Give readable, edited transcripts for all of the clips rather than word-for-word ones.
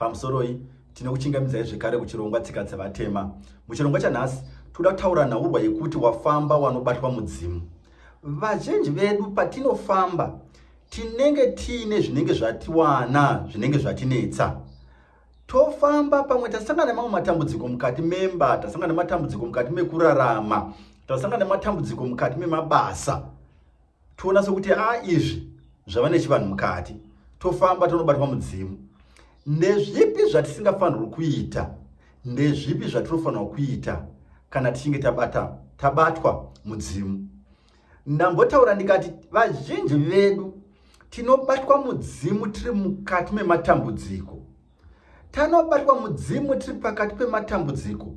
Pamusoroi, tinokuchingamidzai zvekare kuchirongwa Tsika Dzevatema. Muchirongwa chanhasi, toda kutaura nhaurwa yekuti wafamba wanobatwa mudzimu. Vazhinji vedu patinofamba tinenge tiine zvinenge zvatiwana, zvinenge zvatinetsa. Tofamba pamwe tasangana nemamwe matambudziko mukati memba, tasangana nematambudziko mukati mekurarama, tasangana nematambudziko mukati memabasa. Toona sekuti a ah, izvi zvava nechivanhu mukati, tofamba tonobatwa mudzimu. Ndezvipi zvatisingafanirwi kuita? Ndezvipi zvatinofanirwa kuita kana tichinge tabata tabatwa mudzimu? Ndambotaura ndikati vazhinji vedu tinobatwa mudzimu tiri mukati mematambudziko. Tanobatwa mudzimu tiri pakati pematambudziko,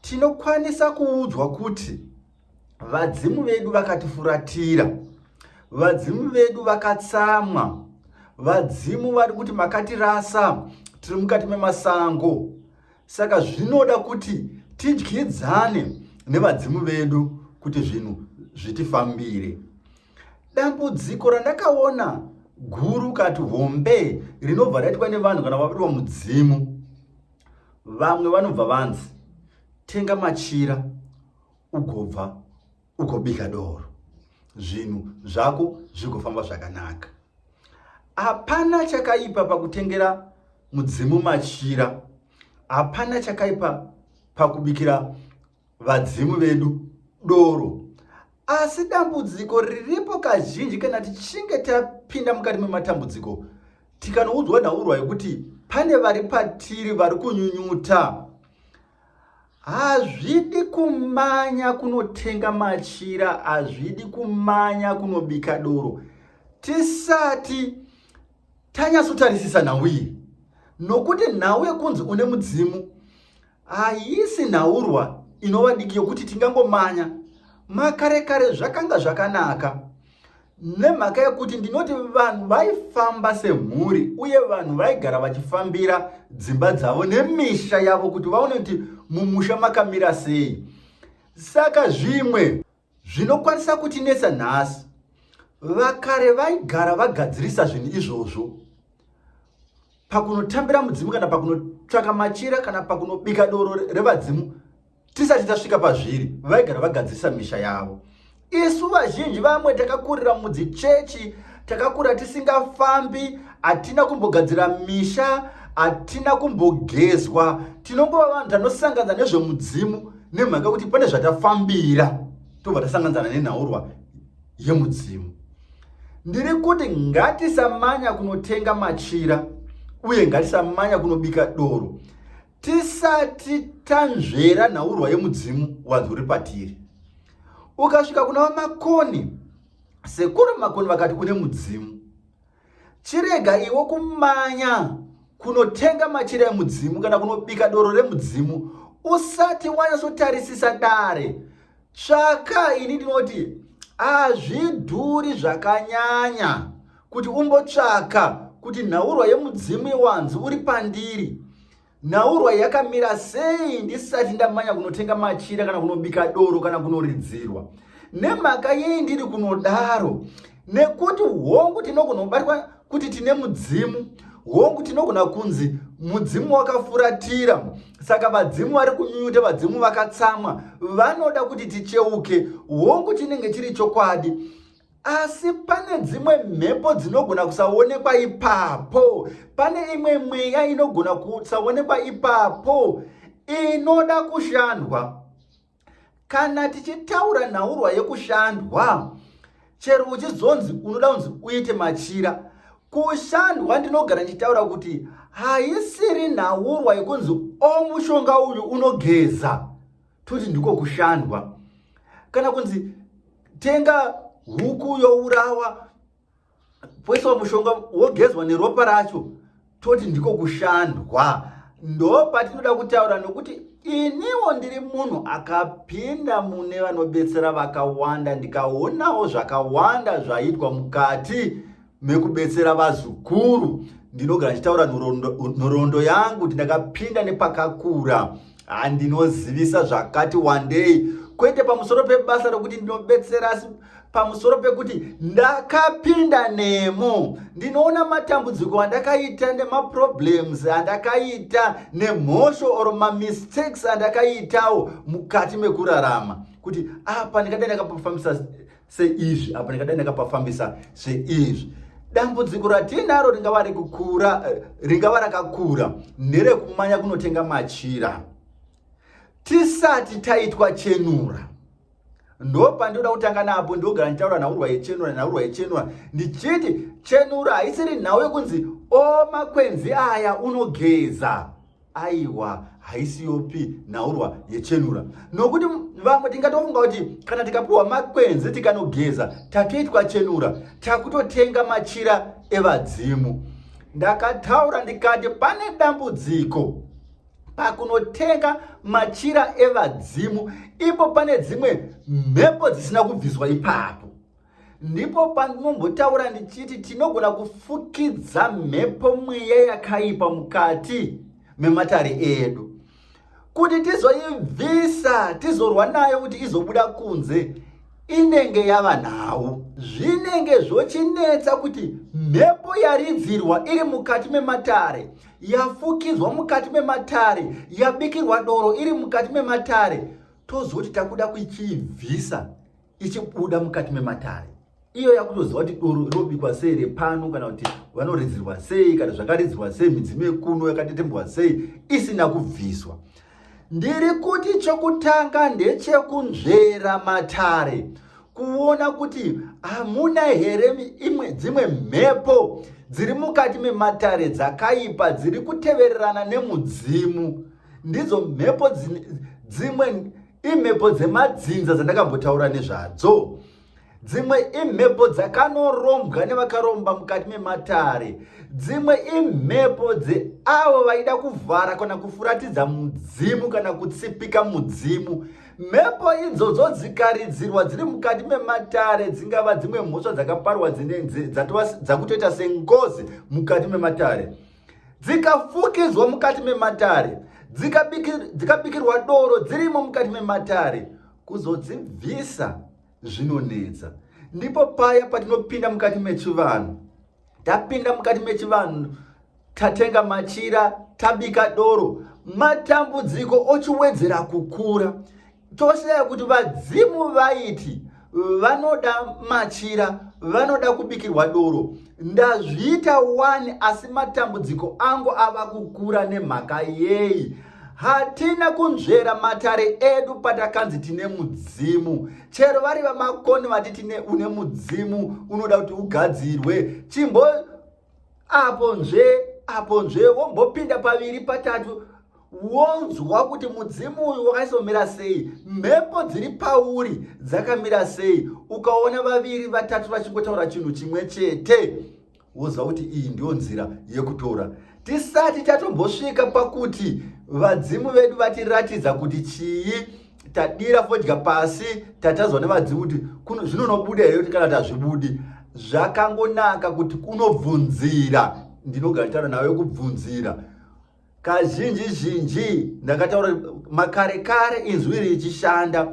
tinokwanisa kuudzwa kuti vadzimu vedu vakatifuratira, vadzimu vedu vakatsamwa, vadzimu vari kuti makatirasa, tiri mukati memasango. Saka zvinoda kuti tidyidzane nevadzimu vedu kuti zvinhu zvitifambire. Dambudziko randakaona guru kati hombe rinobva raitwa nevanhu kana vabatwa mudzimu, vamwe vanobva vanzi tenga machira ugobva ugobika doro, zvinhu zvako zvigofamba zvakanaka. Hapana chakaipa pakutengera mudzimu machira, hapana chakaipa pakubikira vadzimu vedu doro. Asi dambudziko riripo kazhinji kana tichinge tapinda mukati mematambudziko, tikanoudzwa nhaurwa yekuti pane vari patiri vari kunyunyuta, hazvidi kumanya kunotenga machira, hazvidi kumanya kunobika doro tisati tanyatsotarisisa nhau iyi, nokuti nhau yekunzi une mudzimu haisi nhaurwa inova diki yokuti tingangomanya. Makare kare zvakanga zvakanaka nemhaka yekuti ndinoti vanhu vaifamba semhuri uye vanhu vaigara vachifambira dzimba dzavo nemisha yavo kuti vaone kuti mumusha makamira sei. Saka zvimwe zvinokwanisa kutinetsa nhasi, vakare vaigara vagadzirisa zvinhu izvozvo pakunotambira mudzimu kana pakunotsvaka machira kana pakunobika doro revadzimu. Tisati tasvika pazviri, vaigara vagadzirisa misha yavo. Isu vazhinji vamwe takakurira mudzichechi, takakura tisingafambi, hatina kumbogadzira misha, hatina kumbogezwa. Tinongova vanhu tanosanganza nezvemudzimu nemhaka yekuti pane zvatafambira, tobva tasanganzana nenhaurwa yemudzimu. Ndiri kuti ngatisamanya kunotenga machira uye ngatisamanya kunobika doro tisati tanzvera nhaurwa yemudzimu wanzi uri patiri. Ukasvika kuna vaMakoni, sekuru Makoni vakati une mudzimu, chirega iwe kumanya kunotenga machira emudzimu kana kunobika doro remudzimu usati wanyatsotarisisa dare. Tsvaka, ini ndinoti hazvidhuri zvakanyanya kuti umbotsvaka kuti nhaurwa yemudzimu iwanzi uri pandiri, nhaurwa yakamira sei ndisati ndamanya kunotenga machira kana kunobika doro kana kunoridzirwa. Nemhaka yei ndiri kunodaro? Nekuti hongu tinogona kubatwa kuti tine mudzimu, hongu tinogona kunzi mudzimu wakafuratira, saka vadzimu vari kunyunyuta, vadzimu vakatsamwa, vanoda kuti ticheuke. Hongu chinenge chiri chokwadi, asi pane dzimwe mhepo dzinogona kusaonekwa ipapo, pane imwe mweya inogona kusaonekwa ipapo inoda kushandwa. Kana tichitaura nhaurwa yekushandwa, chero uchizonzi unoda kunzi uite machira, kushandwa ndinogara ndichitaura kuti haisiri nhaurwa yekunzi o mushonga uyu unogeza, toti ndiko kushandwa, kana kunzi tenga huku yourawa poiswa mushonga wogezwa neropa racho, toti ndiko kushandwa. Ndo patinoda kutaura, nokuti iniwo ndiri munhu akapinda mune vanobetsera vakawanda, ndikaonawo zvakawanda zvaitwa mukati mekubetsera vazukuru. Ndinogara ndichitaura nhoroondo yangu kuti ndakapinda nepakakura, handinozivisa zvakati wandei, kwete pamusoro pebasa rokuti ndinobetsera, asi pamusoro pekuti ndakapinda nemo ndinoona matambudziko andakaita nemaproblems andakaita nemhosho or mamistakes andakaitawo mukati mekurarama kuti apa ndikadai ndakapafambisa seizvi apa ndikadai ndakapafambisa seizvi dambudziko ratinaro ringava rekukura ringava rakakura nderekumanya kunotenga machira tisati taitwa chenura ndopandinoda kutanga napo ndogara ndichitaura nhaurwa yechenura nhaurwa yechenura ndichiti chenura haisiri nhau yekunzi o makwenzi aya unogeza aiwa haisiyopi nhaurwa yechenura nokuti vamwe tingatofunga kuti kana tikapiwa makwenzi tikanogeza tatoitwa chenura takutotenga machira evadzimu ndakataura ndikati pane dambudziko pakunotenga machira evadzimu ipo pane dzimwe mhepo dzisina kubviswa ipapo ndipo pandinombotaura ndichiti tinogona kufukidza mhepo mweya yakaipa mukati mematare edu kuti tizoibvisa tizorwa nayo kuti izobuda kunze inenge yava nhau zvinenge zvochinetsa kuti mhepo yaridzirwa iri mukati mematare yafukidzwa mukati mematare yabikirwa doro iri mukati mematare tozoti takuda kuichiibvisa ichibuda mukati mematare iyo yakutoziva kuti doro rinobikwa sei repano kana kuti vanoridzirwa sei kana zvakaridzirwa sei midzimu yekuno yakadetembwa sei isina kubviswa ndiri kuti chokutanga ndechekunzvera matare kuona kuti hamuna here imwe dzimwe mhepo dziri mukati mematare dzakaipa dziri kutevererana nemudzimu ndidzo mhepo dzimwe imhepo dzemadzinza dzandakambotaura nezvadzo dzimwe imhepo dzakanorombwa nevakaromba mukati mematare dzimwe imhepo dzeavo vaida kuvhara kana kufuratidza mudzimu kana kutsipika mudzimu mhepo idzodzo dzikaridzirwa dziri mukati mematare dzingava dzimwe mhosva dzakaparwa dzakutoita sengozi mukati mematare dzikafukidzwa mukati mematare dzikabikirwa doro dzirimo mukati mematare kuzodzibvisa zvinonetsa ndipo paya patinopinda mukati mechivanhu tapinda mukati mechivanhu tatenga machira tabika doro matambudziko ochiwedzera kukura toshaya kuti vadzimu vaiti vanoda machira vanoda kubikirwa doro ndazviita wani asi matambudziko angu ava kukura nemhaka yei hatina kunzvera matare edu patakanzi tine mudzimu chero vari vamakoni vati tine une mudzimu unoda kuti ugadzirwe chimbo apo nzve apo nzve wombopinda paviri patatu wonzwa kuti mudzimu uyu wakaisomira sei mhepo dziri pauri dzakamira sei ukaona vaviri vatatu vachingotaura chinhu chimwe chete woziva kuti iyi ndiyo nzira yekutora tisati tatombosvika pakuti vadzimu vedu vatiratidza kuti chii tadira fodya pasi tatazwa nevadzimu kuti zvinonobuda here kuti kana tazvibudi zvakangonaka kuti kunobvunzira ndinogara taura nawe kubvunzira kazhinji zhinji ndakataura makare kare inzwi richishanda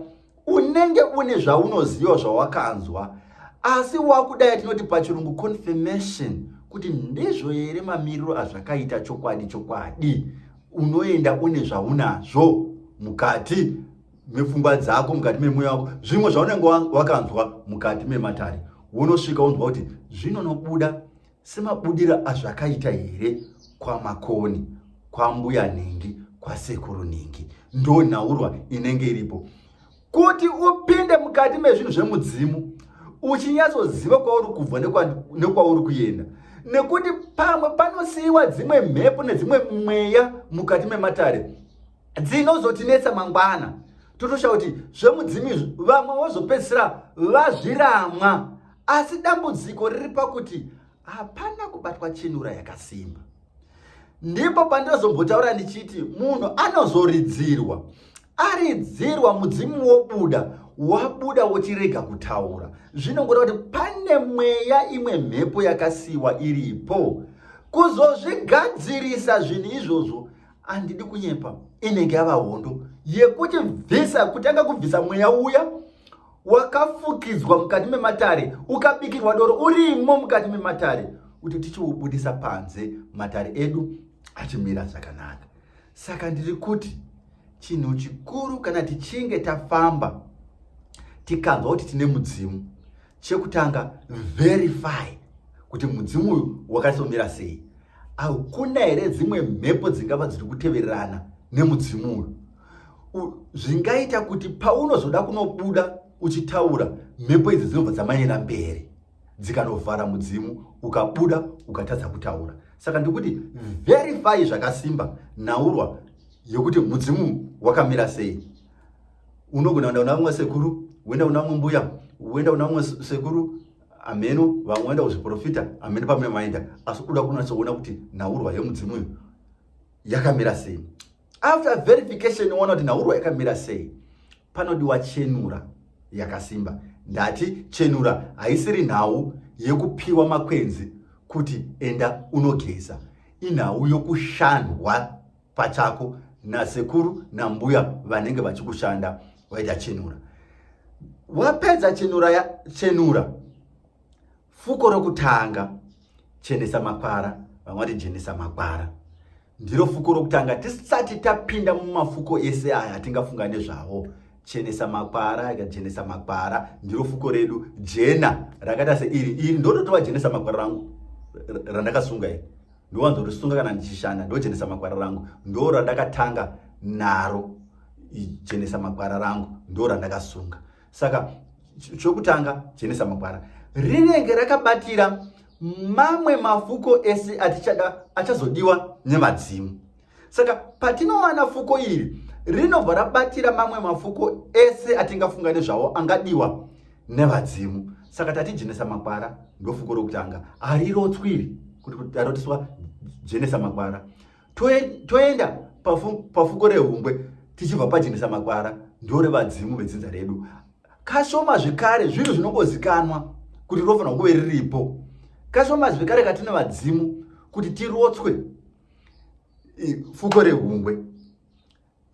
unenge une zvaunoziva zvawakanzwa asi wakudai tinoti pachirungu confirmation kuti ndizvo here mamiriro azvakaita chokwadi chokwadi unoenda une zvaunazvo mukati mepfungwa dzako mukati memweya wako zvimwe zvaunenge wakanzwa mukati mematare wonosvika wonzwa kuti zvinonobuda semabudiro azvakaita here kwamakoni kwambuya nhingi kwasekuru nhingi ndo nhaurwa inenge iripo kuti upinde mukati mezvinhu zvemudzimu uchinyatsoziva kwauri kubva nekwauri kuenda nekuti pamwe panosiyiwa dzimwe mhepo nedzimwe mweya mukati mematare dzinozotinetsa mangwana totoshaya kuti zvemudzimu izvi vamwe vozopedzisira vazviramwa asi dambudziko riri pakuti hapana kubatwa chenura yakasimba ndipo pandinozombotaura ndichiti munhu anozoridzirwa aridzirwa mudzimu wobuda wabuda wochirega kutaura zvinongoreva kuti pane mweya imwe mhepo yakasiyiwa iripo kuzozvigadzirisa zvinhu izvozvo handidi kunyepa inenge yava hondo yekuti bvisa kutanga kubvisa mweya uya wakafukidzwa mukati mematare, ukabikirwa doro urimo mukati mematare, kuti tichiubudisa panze matare edu achimira zvakanaka. Saka ndiri kuti chinhu chikuru kana tichinge tafamba tikanzwa kuti tine mudzimu, chekutanga verify kuti mudzimu uyu wakasomira sei. Hakuna here dzimwe mhepo dzingava dziri kutevererana nemudzimu uyu zvingaita kuti paunozoda kunobuda uchitaura, mhepo idzi dzinobva dzamanyira mberi dzikanovhara mudzimu, ukabuda ukatadza kutaura. Saka ndikuti verify zvakasimba nhaurwa yekuti mudzimu wakamira sei. Unogona kuenda kuna vamwe sekuru, woenda kuna vamwe mbuya, woenda kuna vamwe sekuru, ameno vamwe vaenda kuzviprofita, ameno pamwe maenda, asi uda kunatsoona kuti nhaurwa yemudzimu uyu yakamira sei. After verification woona kuti nhaurwa yakamira sei, panodiwa chenura yakasimba. Ndati chenura haisiri nhau yekupiwa makwenzi kuti enda unogeza, inhau yokushandwa pachako nasekuru nambuya vanenge vachikushanda vaita chenura. Wapedza chenura, chenura fuko rokutanga, chenesa makwara, vamwe vati jenesa makwara, ndiro fuko rokutanga tisati tapinda mumafuko ese aya atingafunga nezvawo. Chenesa makwara, ikajenesa makwara ndiro fuko redu jena rakaita seiri iri, ndototova jenesa makwara rangu randakasunga iri, ndowanzorisunga kana ndichishanda, ndojenesa makwara rangu, ndo randakatanga naro, jenesa makwara rangu ndo randakasunga. Saka chokutanga jenesa makwara rinenge rakabatira mamwe mafuko ese atichada achazodiwa nevadzimu. Saka patinowana fuko iri rinobva rabatira mamwe mafuko ese atingafunga nezvawo angadiwa nevadzimu. Saka tati jenesa makwara ndofuko rokutanga, harirotswiri kuti tarotiswa jenesa makwara. Toenda pafuko rehungwe tichibva pajenesa makwara, ndorevadzimu vedzinza redu. Kashoma zvekare zvinhu zvinongozikanwa kuti rinofanirwa kuve riripo. Kashoma zvekare katine vadzimu kuti tirotswe fuko rehungwe.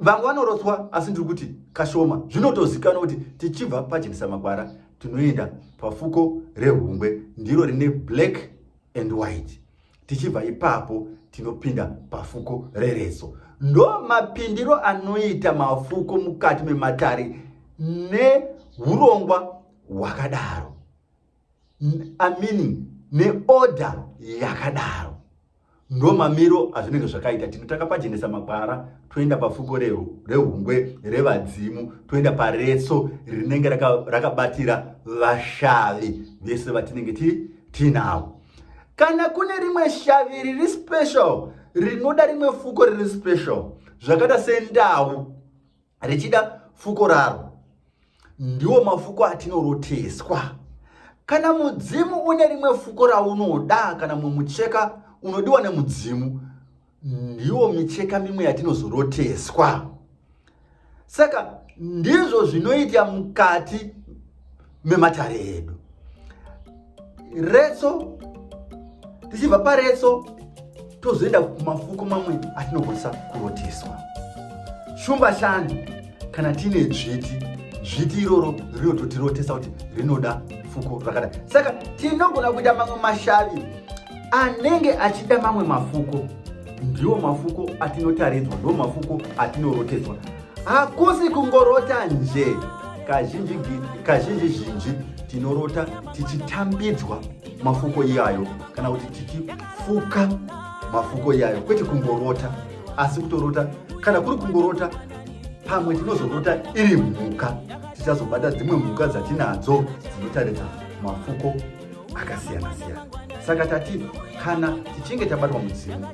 Vamwe vanorotswa, asi ndiri kuti kashoma. Zvinotozikanwa kuti tichibva pajenesa makwara tinoenda pafuko rehungwe, ndiro rine black and white. Tichibva ipapo tinopinda pafuko rereso. Ndo mapindiro anoita mafuko mukati mematare neurongwa hwakadaro, meaning neorder yakadaro. Ndo mamiro azvinenge zvakaita. Tinotanga pajenesa makwara, toenda pafuko rehungwe revadzimu, toenda paretso rinenge rakabatira vashavi vese vatinenge tiinavo. Kana kune rimwe shavi riri special rinoda rimwe fuko riri special, zvakaita sendau richida fuko raro, ndiwo mafuko atinoroteswa. Kana mudzimu une rimwe fuko raunoda, kana mumwe mucheka unodiwa nemudzimu, ndiwo micheka mimwe yatinozoroteswa. Saka ndizvo zvinoita mukati mematare edu. Retso, tichibva paretso tozoenda kumafuko mamwe atinokwanisa kuroteswa. Shumba shanu, kana tiine dzviti, dzviti iroro rinototirotesa kuti rinoda fuko rakadai. Saka tinogona kuita mamwe mashavi anenge achida mamwe mafuko, ndiwo mafuko atinotaridzwa, ndiwo mafuko atinoroteswa. Hakusi kungorota nje, kazhinji zhinji tinorota tichitambidzwa mafuko iyayo, kana kuti tichifuka mafuko iyayo, kwete kungorota. Asi kutorota, kana kuri kungorota, pamwe tinozorota iri mhuka, tichazobata dzimwe mhuka dzatinadzo dzinotaridza mafuko akasiyana siyana. Saka tati kana tichinge tabatwa mudzimu,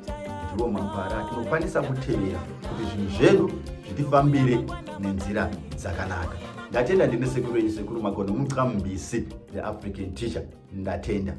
ndiwo magwara atinokwanisa kutevera kuti zvinhu zvedu zvitifambire nenzira dzakanaka. Ndatenda. Ndine sekuru venyu, Sekuru Magono Mucambisi, the African Teacher. Ndatenda.